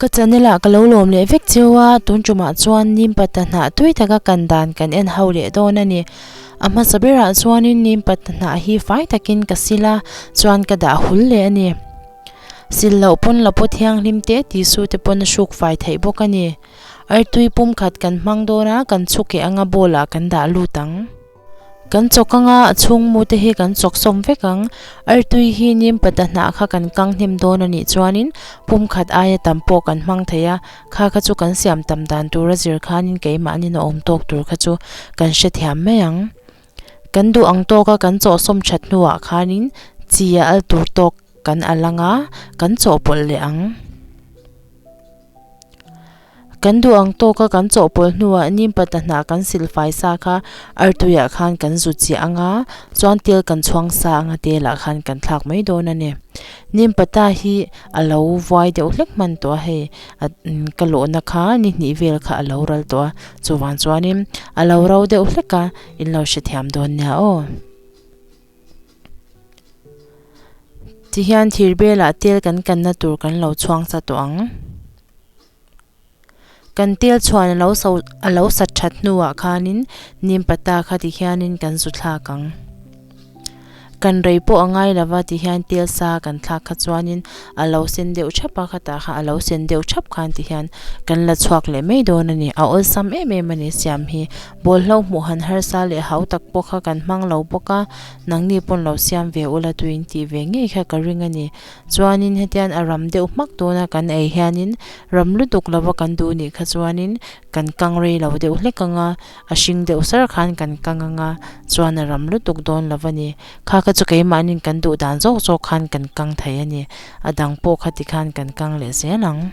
Ka channel ah ka lo lawm leh vek cheu a, tun tumah chuan Nimpata hnah tui taka kan dan kan en ho leh dawn a ni. A hmasa berah chuanin Nimpata hnah hi fai takin ka sil a, chuan ka dah hul leh a ni. Sil loh pawn la paw thianghlim te tissue te pawn a hruk fai theih bawk a ni. Artui pum khat kan hmang dawn a, kan chhu keh anga bowl ah kan dah lut ang. Kan chawk anga a chhung mu te hi kan chawk sawm vek ang. Artui hi nim pata hnah kha kan kang hnem dawn a nih chuanin pum khat aia tam pawh kan hmang thei a, kha kha chu kan siam tam dan tura zir khanin keimahnin a awm tawk tur kha chu kan hrethiam mai ang. Kan duh ang tawka kan chawh sawm that hnuah khanin chi a al tur tawk kan al anga kan chawhpawlh leh ang. Kan duh ang tawka kan chawhpawlh hnuah nim pata hnah kan sil fai sa kha artuiah khan kan zu chiah ang a, chuan tel kan chhuang sa anga telah khan kan thlak mai dawn a ni. Nim pata hi a lo vuai deuh hlek hman tawh a hei ka lawhna kha ni hnih vel kha a lo ral tawh a, chuvang chuanin a lo ro deuh hlek a, in lo hrethiam dawn nia aw. Tihian thir belah tel kan kanna tur kan lo chhuang sa tawh ang. Kan tel chhuan a lo so a lo sat that hnuah khanin nim pata kha tihianin kan zu thlak ang. Kan rei pawh a ngai lova tihian tel sa kan thlak kha chuanin a lo sen deuh thap a khatah kha a lo sen deuh thap khan tihian kan la chhuak leh mai dawn a ni. A awlsam em em a ni siam hi. Bawlhlo hmuh han harsa leh hau tak pawh kha kan hmang lo bawk a, nangni pawn lo siam ve ula tuin tih ve ngei kha ka ring a ni. Chuanin hetian a ram deuh hmak dawna kan ei hianin ram lutuk lova kan duh nih kha chuanin kan kang rei lo deuh hlek ang a, a hring deuh sar khan kan kang ang a, chuan a ram lutuk dawn lo a ni. Kha kha chu keimahnin kan duh dan zawk zawk khan kan kang thei a ni. A dang pawh kha tikhan kan kang leh zel ang.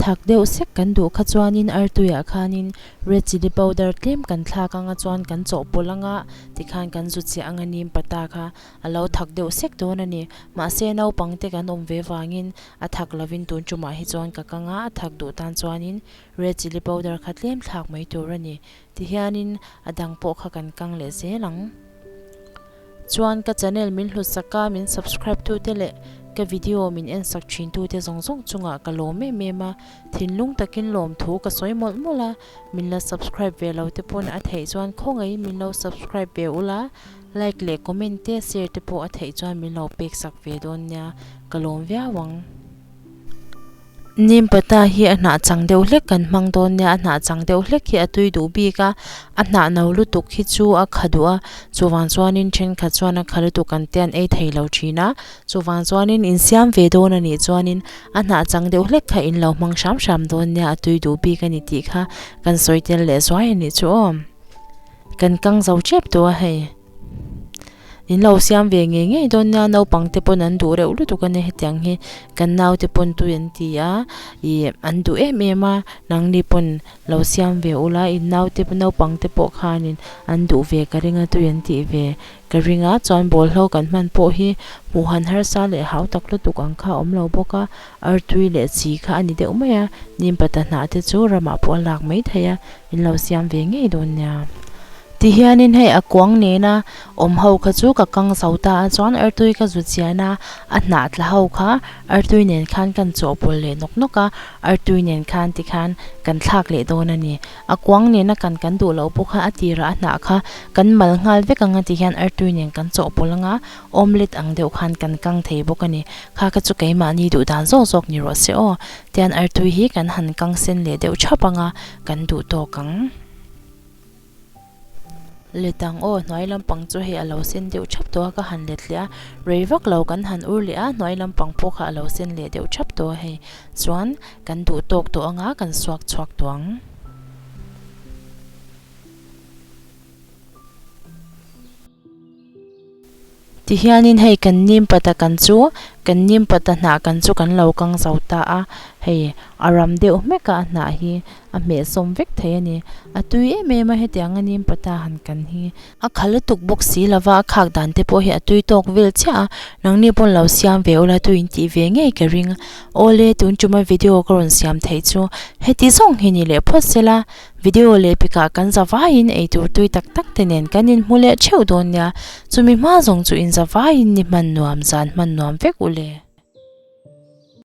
Thak deuh sek kan duh kha chuanin artuiah khanin red chilli powder tlem kan thlak ang a chuan kan chawhpawlh ang a, tikhan kan zu chiah ang a nim pata kha. A lo thak deuh sek dawn a ni. Mahse, naupang te kan awm ve vangin a thak lovin tun tumah hi chuan ka kang a, a thak duh tan chuanin red chilli powder kha tlem thlak mai tur a ni. Tihianin a dang pawh kha kan kang leh zel ang. Chuan ka channel min hlutsak a, min subscribe tu te leh ka video min en sak thin tu te zawng zawng chungah ka lawm em em a, thinlung takin lawmthu ka sawi mawlh mawlh a, min la subscribe ve lo te pawn a theih chuan khawngaih min lo subscribe ve ula. Like leh comment te share te pawh a theih chuan min lo pek sak ve dawn nia, ka lawm viau ang. Nimpata hi a hnah chang deuh hlek kan hmang dawn nia, a hnah chang deuh hlek hi a tui duh bik a, a hnah no lutuk hi chu a kha duh a, chuvang chuanin thenkhat chuan a kha lutuk an te an ei thei lo thin a, chuvang chuanin insiam ve dawn a nih chuanin a hnah chang deuh hlek kha in lo hmang hram hram dawn nia, a tui duh bik a ni tih kha kan sawi tel leh zuai a nih chu aw. Kan kang zo tep tawh a hei. In lo siam ve ngei ngei dawn nia naupang te pawn an duh reuh lutuk a nia hetiang hi kan nau te pawn tui an ti a ih an duh em em a nangni pawn lo siam ve ula in nau te naupang te pawh khanin an duh ve ka ring a tui an tih ve ka ring a chuan bawlhlo kan hman pawh hi hmuh han harsa leh hau tak lutuk ang kha a awm lo bawk a artui leh chi kha a ni deuh mai a nim pata hnah te chu ramah pawh a lak mai thei a. In lo siam ve ngei dawn nia. Tihianin hei a kuang nena awm ho kha chu ka kang zo ta a chuan artui ka zu chian a, a hnah tla ho kha artui nen khan kan chawhpawlh leh nawk nawk a, artui nen khan tikhan kan thlak leh dawn a ni. A kuang nena kan kan duh loh pawh kha a tirah a hnah kha kan mal nghal vek ang a tihian artui nen kan chawhpawlh ang a, omelette ang deuh khan kan kang thei bawk a ni. Kha kha chu keimahni duh dan zawk zawk ni rawh se aw. Tian artui hi kan han kang sen leh deuh thap ang a, kan duh tawk ang. Let ang aw, hnuai lampang chu hei a lo sen deuh thap tawh a, ka han let leh a, rei vak lo kan han ur leh a, hnuai lampang pawh kha a lo sen leh deuh thap tawh a hei. Chuan kan duh tawk tawh ang a, kan suak chhuak tawh ang. Tihianin hei kan nim pata kan chu kan nim pata hnah kan chu kan lo kang zo ta a, hei a ram deuh hmek a a hnah hi a hmeh sawm vek thei a ni. A tui em em a hetiang a nim pata han kan hi. A kha lutuk bawk si lova a khak dan te pawh hi a tui tawk vel chiah a, nangni pawn lo siam ve ula tuin tih ve ngei ka ring. Awle tun tuma video ka rawn siam theih chu heti zawng hi ni leh phawt sela. Video leh pikah kan za vaiin eitur tui tak tak te nen kan inhmu leh theuh dawn nia, chumi hma zawng chu inza vaiin ni hman nuam zan hman nuam vek u le.